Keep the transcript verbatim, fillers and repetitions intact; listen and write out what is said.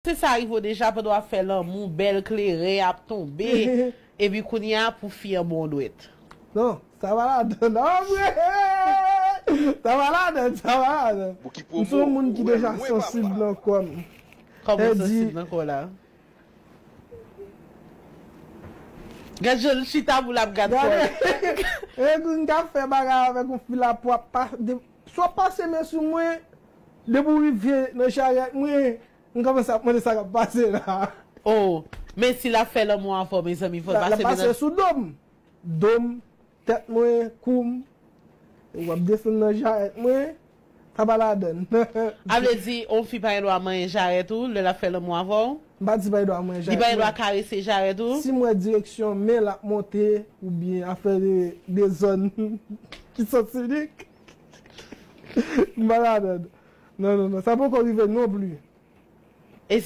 Panse sa rive w deja pandan w ap fè lanmou, bèl kleren ap tonbe, epi kounye a pou fi an ba w dwèt. Non, sa pa ladan, non, vre! Sa pa ladan, sa pa ladan. M se yon moun ki deja sansib nan kò m. Kòman w sansib nan kò w la? Gad jan l chita pou l ap gad kò l. E kou m ka fè bagay avèk yon fi la pou ap pa, de, swa pase men sou mwen, depi w rive nan jarèt mwen, m kòmanse ap mande sa k ap pase la. Oh, men si l ap fè lanmou avè w, mezanmi, fò l L ap pase men pase nan. Sou do m, do m, tèt mwen, kou m. W ap desann nan jarèt mwen, sa pa ladan. A vle di, yon fi pa gen dwa manyen jarèt ou lè l ap fè lanmou avè w? M pa di pa gen dwa manyen jarèt. Li pa gen dwa karese jarèt ou? Si m wè direksyon men l ap monte, oubyen afè de, de zòn ki santi li, m pa ladan. Non, non, non, sa poko rive non pli. E si